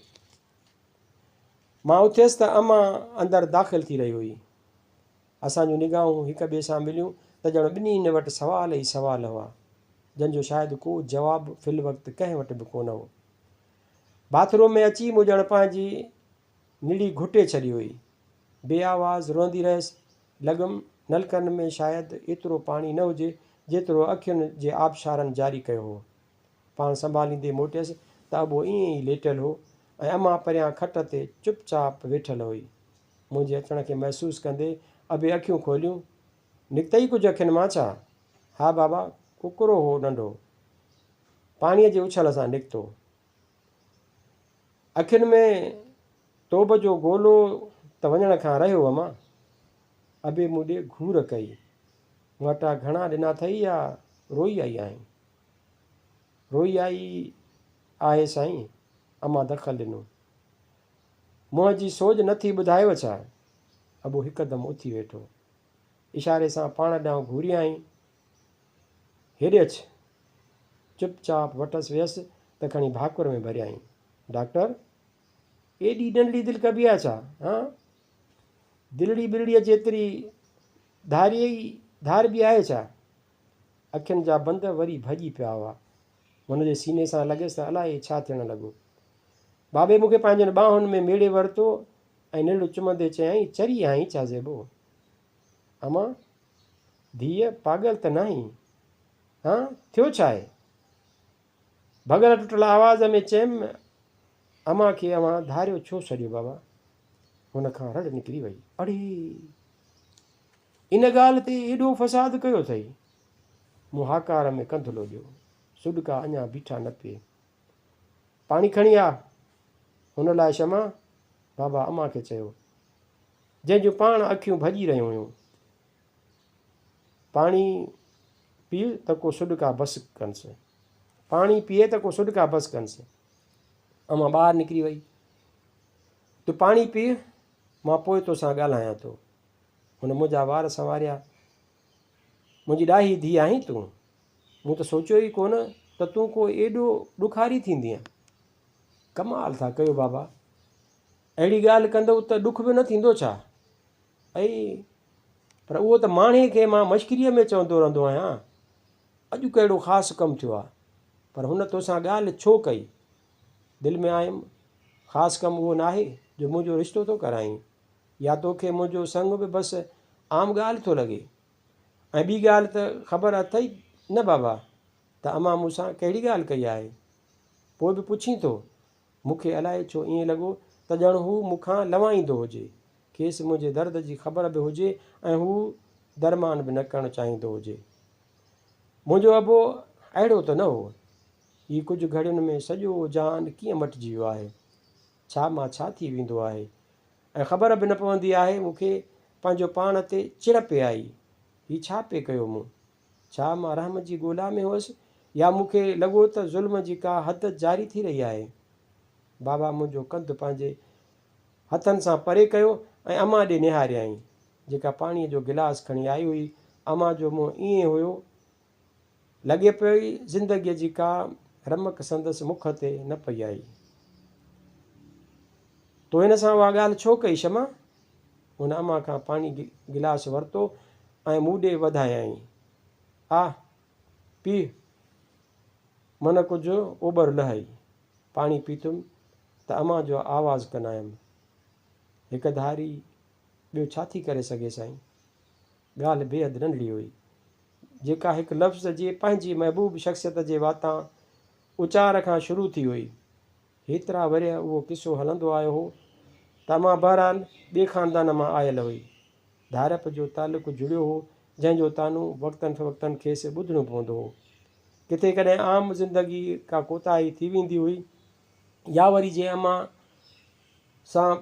مان اٿيس ته امان اندر داخل ٿي رهي هئي. اسان جون نگاهون هڪ ٻئي سان مليون ته ڄڻ ٻنهي وٽ سوال ئي سوال هئا، جن جو شايد ڪو جواب في الوقت ڪنهن وٽ به ڪونه هو. باٿ روم ۾ اچي مون ڄڻ پنهنجي نڙي گهٽي ڇڏي هئي. بي آواز روئندي رهيس. لڳم، نلڪن ۾ شايد ايترو پاڻي نه هجي، جيترو اکين جي آبشارن جاري ڪيو هو. پاڻ سنڀاليندي موٽيس ته ابو ائين ئي ليٽيل هو ۽ امان پريان کٽ تي چپ چاپ ويٺل هئي. منهنجي اچڻ کي محسوس ڪندي ابي اکيون کوليون. نڪتئي ڪجهه اکين مان ڇا؟ ها بابا، ڪڪرو هو ننڍو. پاڻيء جي اڇل سان نڪتو. اکين ۾ توب جو گولو ته وڃڻ کان رهيو امان. ابي مون ڏي گهور ڪئي. مون اٽا گهڻا ڏنا اٿئي يا روئي آئي آهين؟ روئي آئي آهي سائين. امان دخل ڏنو. منهن جي سوڄ نه ٿي ٻڌايو ڇا؟ ابو هڪدم اٿي ويٺو. اشاري سان پاڻ ڏانهن گهوريائين. هيڏي اچ. چپ چاپ وٽس ويس ته کڻي ڀاڪر ۾ ڀريائين. ڊاڪٽر! ايڏي ننڍڙي دل ڪبي آهي ڇا؟ هان؟ دلڙي ٻلڙيء جيتري ڌاري ئي ڌاربي آهي ڇا؟ اکين جا بند وري ڀڄي پيا هئا. هن جي سيني سان لڳس ته الائي ڇا ٿيڻ لڳو. بابي مون کي پنهنجن ٻانهن ۾ ميڙي ورتو ۽ نرڙ چمندي چيائين، چري آهين ڇا زيبو؟ امان! ڌيء پاڳل ته ناهين؟ هان؟ ٿيو ڇا آهي؟ ڀڳل ٽٽل آواز ۾ چيم، امان کي اوهان ڌاريو ڇو سڏيو بابا؟ هن کان رڙ نڪري وئي، اڙي! ان ڳالهه تي ايڏو فساد ڪيو اٿئي؟ مون هاڪار ۾ ڪنڌ لوڏيو. سڏڪا اڃا بيٺا نه پئي. پاڻي کڻي آ هن لاء شمع! بابا امان کي چيو، جنهن جون پاڻ اکيون ڀڄي رهيون هيون. پاڻي پيء ته ڪو سڏڪا بس ڪنس. پاڻي پيئي ته ڪو سڏڪا بس ڪنس. امان ٻاهر نڪري وئي. تون پاڻي پيء، مان پوء توسان ڳالهايان ٿو. هن منهنجا وار سنواريا. منهنجي ڏاهي ڌيء آهين تون. مون ته سوچيو ئي ڪونه ته تون ڪو ايڏو ڏکاري ٿيندينء. ڪمال ٿا ڪيو بابا. اهڙي ڳالهه ڪندؤ ته ڏک به نه ٿيندو ڇا؟ ائي، پر اهو ته ماڻهي کي مان مشڪريء ۾ چوندو رهندو آهيان. اڄ ڪهڙو خاص ڪم ٿيو آ؟ پر هن توسان ڳالهه ڇو ڪئي؟ دل ۾ آيم، خاص ڪم اهو ناهي جو منهنجو رشتو ٿو ڪرائين، يا توکي منهنجو سڱ به بس عام ڳالهه ٿو لڳي. ۽ ٻي ڳالهه ته خبر اٿئي نه بابا ته امان مون سان ڪهڙي ڳالهه ڪئي آهي؟ پوء به پڇين ٿو؟ مون کي الائي ڇو ائين لڳو ته ڄڻ هو مون کان لنوائيندو هجي. کيس منهنجي درد جي خبر به هجي ۽ هو درمان به نه ڪرڻ چاهيندو هجي. منهنجو ابو اهڙو ته نه هو. هي ڪجهه گهڙين ۾ سڄو جهان ڪيئن مٽجي ويو آهي. ڇا مان ڇا ٿي ويندو آهي ۽ خبر به نه پوندي آهي. مون کي پنهنجو پاڻ تي چڙ پئي آئي. هي ڇا پئي ڪيو مون؟ ڇا مان رحم جي ڳولا ۾ هئس يا مون کي لڳو ته ظلم جي ڪا حد جاري ٿي رهي آهي. بابا منهنجو ڪنڌ پنهنجي هٿن سان پري ڪيو ۽ امان ڏي نهاريائين، جيڪا پاڻيء جو گلاس کڻي آئي هئي. امان جو منهن ائين هيو، لڳي پيو زندگيء جي ڪا رمق سندس مک تي نه پئي آئي. تو هن سان اها ڳالهه ڇو ڪئي شمع؟ هن امان کان پاڻي گلاس ورتو ۽ مون ڏي وڌايائين. آ، پيء، من ڪجهه اوٻر لهئي. پاڻي پيتم ته امان جو آواز ڪنايم. هڪ ڌاري ٻيو ڇا ٿي ڪري سگهي سائين؟ ڳالهه بيحد ننڍڙي هئي، جيڪا هڪ لفظ جي پنهنجي محبوب شخصيت جي واتان اچار کان شروع ٿي هئي. هيترا ورهيه اهو قصو هلندو آيو هو ته امان بهرحال ٻئي خاندان مان آيل هئي. ڌاريپ جو تعلق جڙيو هو، جنهن جو طعنو وقتاً فوقتاً کيس ٻڌڻو پوندو هو. ڪٿي ڪڏهن عام زندگي ڪا ڪوتاهي ٿي ويندي هئي يا وري جي امان سان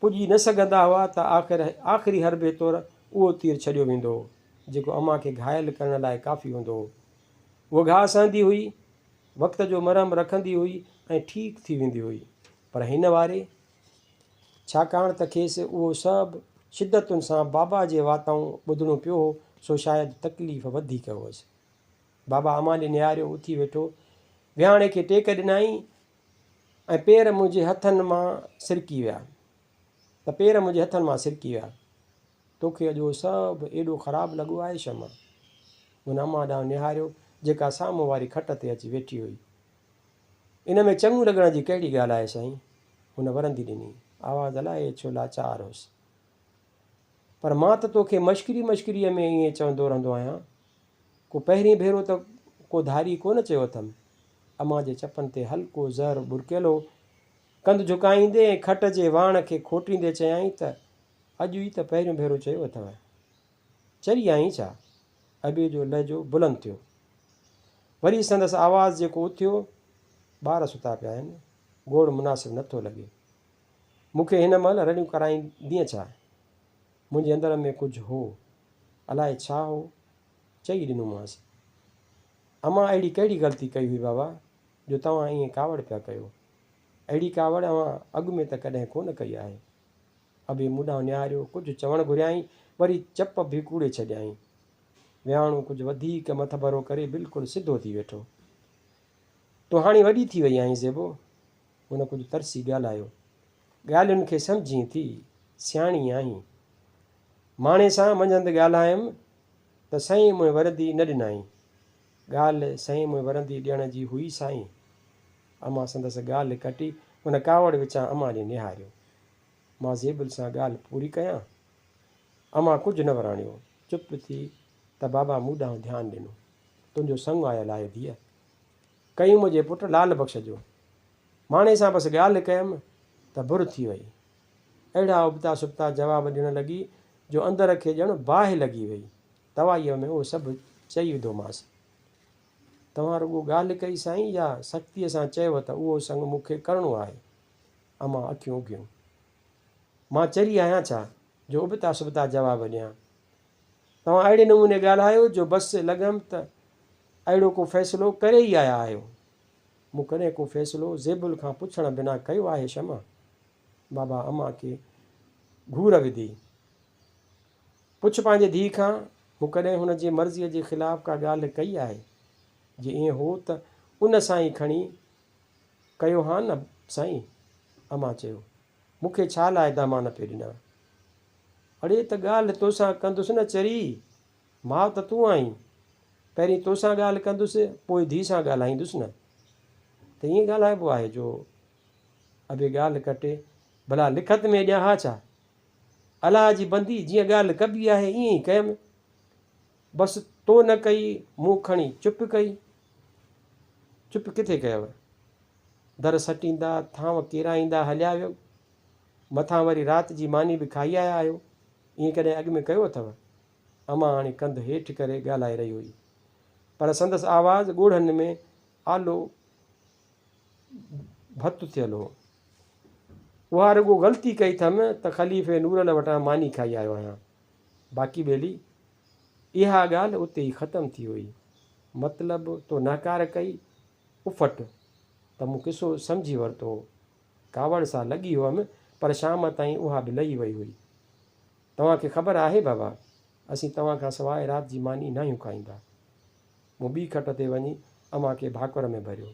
پڄي نه سگهندا هئا ته آخر آخري حربي طور اهو تير ڇڏيو ويندو هو، جيڪو امان کي گهايل ڪرڻ لاء ڪافي هوندو هو. هوء گهاء سهندي هئي، وقت جو مرهم رکندي هئي ۽ ٺيڪ ٿي ويندي هئي. پر هن واري؟ ڇاڪاڻ ته کيس اهو سڀ شدتن سان بابا جي واتئون ٻڌڻو پيو هو، سو شايد تڪليف وڌيڪ هئس. بابا امان ڏي نهاريو، اٿي ويٺو. ويهاڻي کي ٽيڪ ڏنائين ۽ پير منهنجي هٿن مان سرڪي ويا. ته پير منهنجي هٿن مان سرڪي ويا. توکي اڄ اهو سڀ ايڏو خراب لڳو آهي شمع؟ هن امان ڏانهن نهاريو، جيڪا سامهون واري کٽ تي اچي ويٺي هئي. ان ۾ چڱو لڳڻ جي ڪهڙي ڳالهه آهي سائين؟ هن ورندي ڏني. آواز الائي ڇو لاچار هوس. پر مان ته توکي مشڪري مشڪريء ۾ ائين چوندو رهندو آهيان. ڪو پهرين ڀيرو ته ڪو ڌاري ڪونه چيو اٿم. امان جي چپن تي هلڪو زهر ٻرڪيل هو. ڪنڌ جهڪائيندي ۽ کٽ جي واڻ کي کوٽيندي چيائين ته، اڄ ئي ته پهريون ڀيرو چيو اٿئو. چري آهين ڇا؟ ابي جو لهجو بلند ٿيو. وري سندس آواز جيڪو اٿيو، ٻار ستا پيا آهن، گوڙ مناسب نه ٿو لڳي. مون کي هن مهل رڙيون ڪرائيندينء ڇا؟ منهنجي اندر ۾ ڪجهه هو. الائي ڇا هو؟ چئي ڏنومانس. امان اهڙي ڪهڙي غلطي ڪئي هئي بابا، جو توهان ائين ڪاوڙ پيا ڪيو؟ اهڙي ڪاوڙ اوهان اڳ ۾ ته ڪڏهن ڪونه ڪئي آهي. ابي مون ڏانهن نهاريو، ڪجهه چوڻ گهريائين، وري چپ ڀيڪوڙي ڇڏيائين. ويهاڻو ڪجهه وڌيڪ مٿڀرو ڪري بلڪل سڌو ٿي ويٺو. تون هاڻي وڏي ٿي وئي آهين زيبو. هن ڪجهه ترسي ڳالهايو. ڳالهين کي سمجهين ٿي، سياڻي آهين. ماڻي سان منجهند ڳالهايم ته سائين منهن ورندي نه ڏنائين. ڳالهه سائين منهن ورندي ڏيڻ جي هئي سائين. امان سندس ڳالهه ڪٽي هن ڪاوڙ وچان امان ڏي نهاريو. مان زيبل سان ڳالهه پوري ڪيان؟ امان ڪجهه نه وراڻيو. چپ ٿي ته بابا مون ڏانهن ڌيان ڏنو. تنهنجو سڱ آيل آهي ڌيء. قيوم جي پٽ لعل بخش جو. ماڻي سان بس ڳالهه ڪيم ته بر ٿي وئي. اهڙا ابتا سبتا جواب ڏيڻ لڳي جو اندر کي ڄڻ باهه لڳي وئي. توائيء ۾ اهو سڀ چئي وڌومانس. توهان رڳو ڳالهه ڪئي سائين يا سختيء سان چيو ته اهو سڱ مون کي ڪرڻو آهي؟ امان اکيون اگهيون. مان چري آهيان ڇا جو ابتا سبتا جواب ڏيان؟ توهان اهڙي نموني ڳالهايو جو بس لڳم ته اهڙو ڪو فيصلو ڪري ئي آيا آهيو. مون ڪڏهن ڪو فيصلو زيبل کان پڇڻ بنا ڪيو آهي شمع؟ بابا امان کي گهور وڌي. پڇ پنهنجي ڌيء کان، مون ڪڏهن هن جي مرضيء جي خلاف ڪا ڳالهه ڪئي آهي؟ جي ائين هو ته ان سان ئي کڻي ڪيو هان نه سائين. امان چيو. مون کي ڇا لاء دامان پئي ڏنا؟ اڙي ته ڳالهه توسان ڪندس نه چري، ماء ته تون آهين. پهرين توسان ڳالهه ڪندس، پوء ڌيء سان ڳالهائيندس نه. ته ائين ڳالهائبو آهي جو ابي ڳالهه ڪٽي، ڀلا لکت ۾ ڏيان ها ڇا؟ الله جي بندي جيئن ڳالهه ڪبي آهي ائين ئي ڪيم. بس تو نه ڪئي، مون کڻي چپ ڪئي. چپ ڪٿي ڪيو؟ در سٽيندا، ٿانو ڪيرائيندا هليا ويو. مٿان وري رات جي ماني به کائي آيا آهيو. ائين ڪڏهن اڳ ۾ ڪيو اٿو؟ امان هاڻي ڪنڌ هيٺ ڪري ڳالهائي رهي هئي. پر سندس آواز ڳوڙهن ۾ آلو ڀت ٿيل هو. اها رڳو غلطي ڪئي ٿم ته خليفي نورل وٽان ماني کائي آيو آهيان. باقي ٻيلي، اها ڳالهه اتي ئي ختم ٿي وئي. مطلب تو نهڪار ڪئي، اڦٽ ته مون قصو سمجهي ورتو هو. ڪاوڙ سا لڳي هئم، پر شام تائين اها به لهي وئي هئي. توهان کي خبر آهي بابا، اسين توهان کان سواء رات جي ماني ناهيون کائيندا. مون ٻي کٽ تي وڃي امان کي ڀاڪر ۾ ڀريو.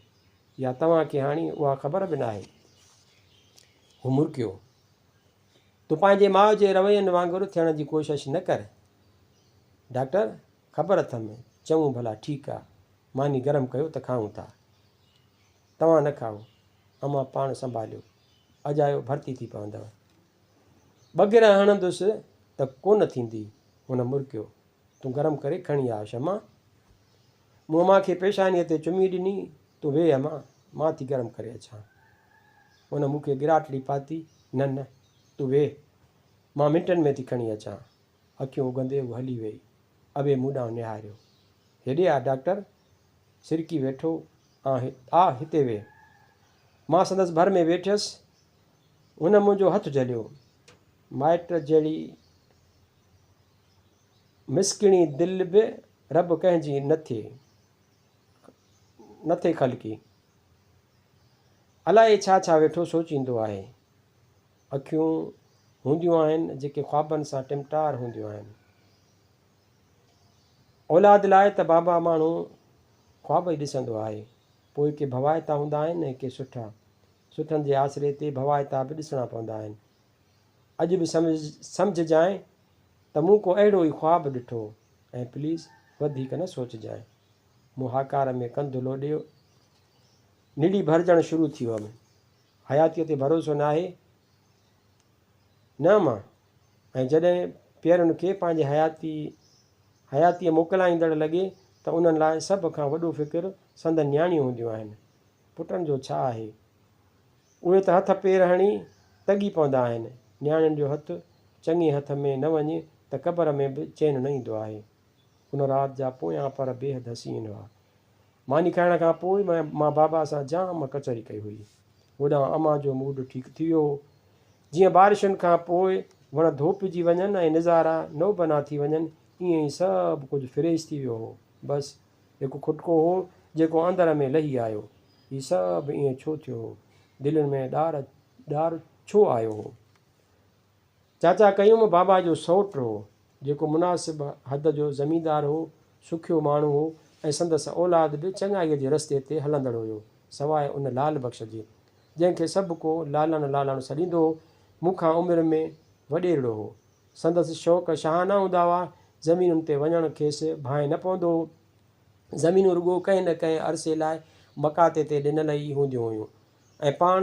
يا توهان کي هاڻي اها خبر به ناهي؟ هو مرڪيو. تون پنهنجي ماء جي روين وانگر ٿيڻ جي ڪوشش نه ڪر. ڊاڪٽر، خبر اٿم. چڱو ڀلا ٺيڪ آ. ماني گرم ڪيو ته کائون ٿا. توهان نه کائو. امان پاڻ سنڀاليو. اجايو ڀرتي ٿي پوندؤ. ٻه گرهه هڻندس ته ڪونه ٿيندي. هن مرڪيو. تون گرم ڪري کڻي آ شمع. مون امان کي پيشانيء تي چمي ڏني. تون ويهه امان، مان ٿي گرم ڪري اچان. هن مون کي ڳراٽڙي پاتي. نه نه، تون ويهه. مان منٽن ۾ ٿي کڻي اچان. اکيون اگهندي هوء هلي ويئي. ابي مون ڏانهن نهاريو. هيڏي آ ڊاڪٽر. سرڪي ويٺو. آ هتي ويهه. مان سندس ڀر ۾ ويٺيس. هن منهنجو هٿ جهليو. مائٽ جهڙي مسڪڻي دل به رب ڪنهن جي نه ٿئي نه ٿئي خلقي. الائي ڇا ڇا ويٺو سوچيندو آهي. اکيون هونديون آهن جيڪي خوابن سان ٽمٽار هونديون آهن. اولاد لاء ته بابا ماڻهو خواب ئي ڏسندو آهي. پوء ڪي ڀوائتا هوندا آهن ۽ ڪي سٺا. سٺن جي آسري تي ڀوائتا به ڏسڻا پوندا آهن. اڄ به سمجهجانء ته مون ڪو اهڙو ئي خواب ڏٺو ۽ پليز وڌيڪ نه سوچجانء. مون هاڪار ۾ ڪنڌ لوڏيو. نڙي ڀرجڻ شروع ٿي ويم. حياتيء تي ڀروسو ناهي نه امان. ۽ جڏهن پيئرن کي پنهنجي حياتي حياتيء موڪلائيندڙ لڳي ته انهن لاء سڀ کان وڏو فڪر سندن نياڻيون هونديون آهن. پٽن جو ڇا آهي؟ اهي ته هٿ پير هڻي تڳي پوندا آهن. نياڻين جو هٿ چڱي هٿ ۾ نه وڃي ته قبر ۾ به چين نه ايندو آهي. ان رات جا پويان پر بيحد حسين هئا. ماني کائڻ کان پوء مان بابا سان جام ڪچهري ڪئي هئي. هوڏانهن امان جو موڊ ٺيڪ ٿي ويو هو. جيئن بارشن کان پوء وڻ ڌوپجي وڃن ۽ نظارا نوبنا ٿي وڃن، ائين ئي سڀ ڪجهه فريش ٿي ويو هو. بس هڪ کٽڪو هو جيڪو اندر ۾ لهي آيو. هي سڀ ائين ڇو ٿيو هو؟ دلين ۾ ڏار ڏار ڇو آيو هو؟ چاچا قيوم بابا جو سئوٽ هو، جيڪو مناسب حد جو زميندار هو، سکيو ماڻهو هو ۽ سندس اولاد به چڱائيء جي رستي تي هلندڙ هيو، سواء ان لال بخش جي، جنهن کي سڀ ڪو لالڻ لالڻ سڏيندو هو، مون کان عمر ۾ وڏيرڙو هو. سندس شوق شاهانه هوندا هئا، زمينن تي وڃڻ کيس ڀانء نه پوندو هو. زمينون رڳو ڪنهن نه ڪنهن عرصي لاء مقاطعي تي ڏنل ئي هونديون هيون ۽ پاڻ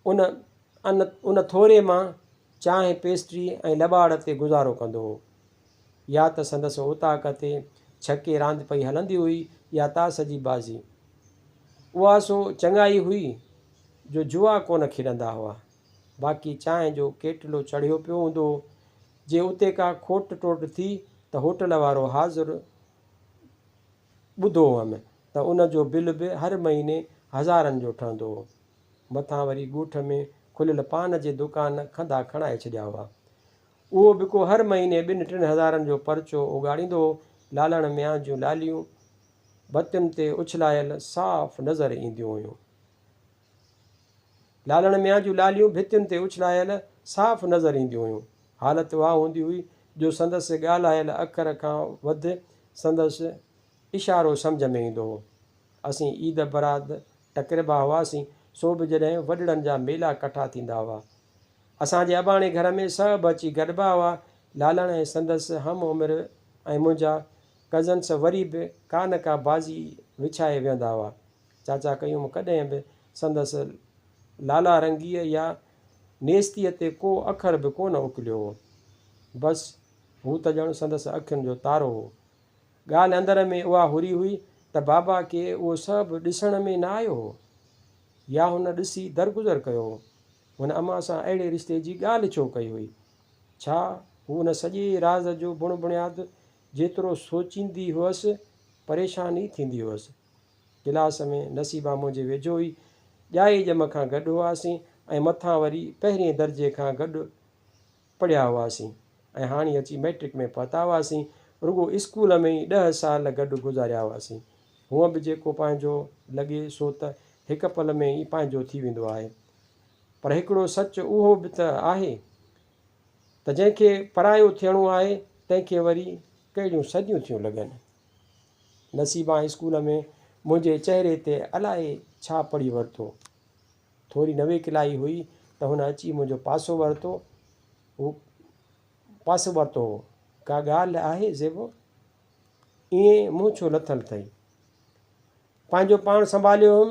ان ان ٿوري مان چانهه، پيسٽري ۽ لٻاڙ تي گذارو ڪندو هو. يا ته سندس اوطاق تي ڇڪي راند پئي هلندي هئي يا تاس جي بازي. اها سو چڱائي هئي جو جوا ڪونه کيڏندا هئا. باقي چانهه جو ڪيٽلو چڙهيو پيو هوندو هو. جي اتي ڪا کوٽ ٽوٽ ٿي ته هوٽل وارو حاضر ٻڌو هئم ته ان جو بل به هر مهيني هزارن جو ٺهندو هو. مٿان وري ڳوٺ ۾ کليل پان جي دڪان کنڌا کڻائي ڇڏيا هئا. اهو به ڪو هر مهيني ٻن ٽن هزارن جو پرچو اوڳاڙيندو هو. لالڻ ميان جون لاليون ڀتين تي اڇلايل صاف نظر اينديون هيون. لالڻ ميان جون لاليون ڀتين تي اڇلايل صاف نظر اينديون هيون. حالت اها هوندي هئي جو سندس ڳالهايل اکر کان وڌ سندس اشارو سمجهه ۾ ايندو هو. اسين عيد براد ٽڪربا هئاسين. سو به جڏهن وڏڙن جا ميلا ڪٺا ٿيندا هئا. اسان جي اباڻي گهر ۾ سڀ اچي گڏبا هئا. لالڻ ۽ سندس هم عمر ۽ منهنجا ڪزنس وري به ڪا نه ڪا بازي وڇائي ويهندا هئا. چاچا قيوم ڪڏهن به سندس لالا رنگيء يا نيستيء تي ڪو اکر به ڪونه اڪليو هو. بس هو ته ڄڻ سندس اکين جو تارو هو. ڳالهه اندر ۾ اها هري هئي ته بابا کي اهو سڀ ڏسڻ ۾ نه آيو هو يا هن ڏسي درگذر ڪيو هو. هن امان سان اهڙي رشتي جي ڳالهه ڇو ڪئي هئي؟ ڇا هو ان سڄي راز جو بڻ بڻياد جيترو سوچيندي هئس، پريشان ئي ٿيندي هئس. ڪلاس ۾ نصيبا منهنجي ويجهو هئي. ڄائي ڄم کان گڏ هئاسين ۽ مٿان وري پهرئين درجي کان گڏ پڙهيا هئاسين ۽ هاڻي اچي مئٽرڪ ۾ پهتا هئاسين. رڳو اسڪول ۾ ئي ڏهه سال گڏ گذاريا هئاسين. هونء به جيڪو پنهنجو لڳي سو ته هڪ پل ۾ ئي پنهنجو ٿي ويندو آهي. پر هڪڙو سچ اهو به ته آهي ته جنهن کي پرايو ٿيڻو آهي تنهن کي وري ڪهڙيون صديون ٿيون لڳن. نصيبان اسڪول ۾ منهنجي چهري تي الائي ڇا پڙهي ورتو. ٿوري نويڪلائي هئي ته هن اچي منهنجو پاسو ورتو هو پاسو ورتو هو. ڪا ڳالهه آهي زيبو؟ ائين منهن ڇو لٿل اٿئي؟ پنهنجو پاڻ سنڀاليو هيم.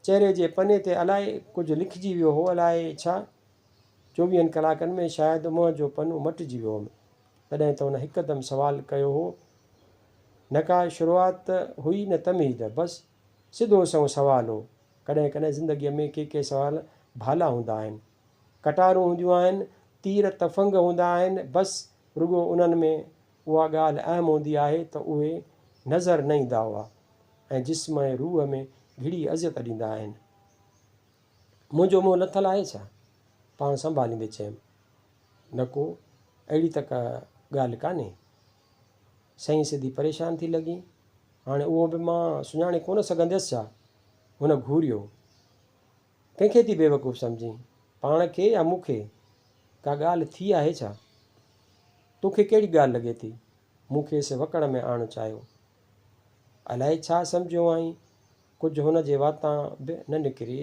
چهري جي پني تي الائي ڪجهه لکجي ويو هو الائي ڇا. چوويهن ڪلاڪن ۾ شايد منهن جو پنو مٽجي ويو هوم. تڏهن ته هن هڪدم سوال ڪيو هو. نه ڪا شروعات هئي نه تمهيد. بس سڌو سنئون سوال هو. ڪڏهن ڪڏهن زندگيء ۾ ڪي ڪي سوال ڀالا هوندا آهن. ڪٽارون هونديون آهن، تير تفنگ هوندا آهن، بس رڳو انهن ۾ اها ڳالهه اهم هوندي آهي ته اهي نظر نه ايندا هئا ۽ جسم ۽ روح ۾ گهڙي اذيت ڏيندا آهن. منهنجو منهن لٿل آهي ڇا؟ پاڻ سنڀاليندي چيم. نه ڪو اهڙي ته ڪا ڳالهه ڪانهي. سئين سڌي پريشان ٿي لڳين. هاڻي اهو به مان سڃاڻي ڪونه سگهنديس ڇا؟ هن گهوريو. ڪنهن کي ٿي بيوقوف سمجهين؟ پاڻ کي يا مون کي؟ ڪا ڳالهه ٿي آهي ڇا؟ توکي ڪهڙي ڳالهه لڳي ٿي؟ مون کيس وڪڙ ۾ آڻڻ چاهيو. الائي ڇا سمجهيو هئائين، ڪجهه هن جي واتان به نه نڪري.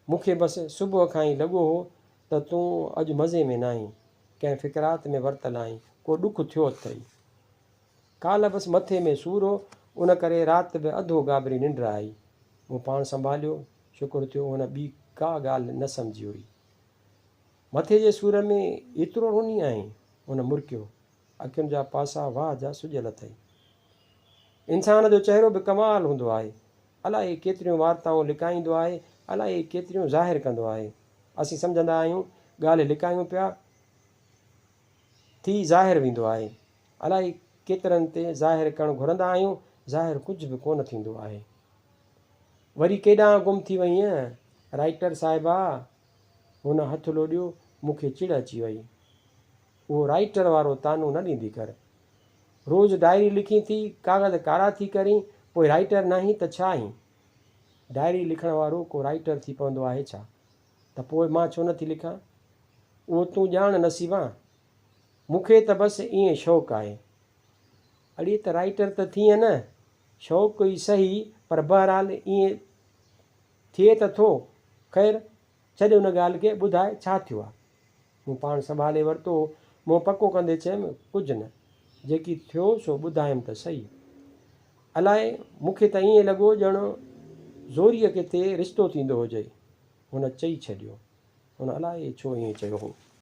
مون کي بس صبح کان ئي لڳو هو ته تون اڄ مزي ۾ ناهين، ڪنهن فڪرات ۾ ورتل آهين، ڪو ڏک ٿيو اٿئي. ڪالهه بس مٿي ۾ سور هو، ان ڪري رات به اڌو گابري ننڊ آئي. مون پاڻ سنڀاليو، شڪر ٿيو هن ٻي ڪا ڳالهه نه سمجهي هئي. مٿي جي سور ۾ ايترو رني آهين؟ هن مرڪيو. اکين جا پاسا واهه جا سڄيل اٿئي. انسان جو چهرو به ڪمال هوندو آهي. الائي ڪيتريون وارتائون لڪائيندو آهي، الائي ڪيتريون ظاهر ڪندو آهي. اسين سمجهندا آهيون ڳالهه لڪايون پيا، ٿي ظاهر ويندو آهي. الائي ڪيترن تي ظاهر ڪرڻ گهرندا آهيون، ظاهر ڪجهه به ڪونه ٿيندو آهي. وري ڪيڏانهن گم ٿي وئينء رائيٽر صاحبه؟ هن هٿ لوڏيو، مون کي چڙ اچي وئي. اهو رائيٽر وارو طعنو نه ڏيندي ڪر. روز ڊائري لکين ٿي، ڪاغذ ڪارا ٿي ڪرين، پوء رائيٽر ناهين ته ڇا آهين؟ ڊائري لکڻ وارو ڪو رائيٽر ٿي پوندو آهي ڇا؟ ته پوء مان ڇو نه ٿي لکان؟ اهو تون ڄاڻ نصيبان! مون کي ته بس ائين شوق آهي. اڙي ته رائيٽر ته ٿينء نه، شوق ئي سهي پر بهرحال ائين ٿئي ته ٿو. خير ڇڏ ان ڳالهه کي، ٻڌاء ڇا ٿيو آ؟ مون پاڻ سنڀالي ورتو هو. منهن پڪو ڪندي چيم، ڪجهه نه، جيڪي ٿيو سو ٻڌايم ته سهي. الائي مون کي ته ائين لڳو ڄڻ زوريء ڪٿي رشتو ٿيندو هجئي. هن چئي ڇڏيو. هن الائي ڇو ائين چيو هو.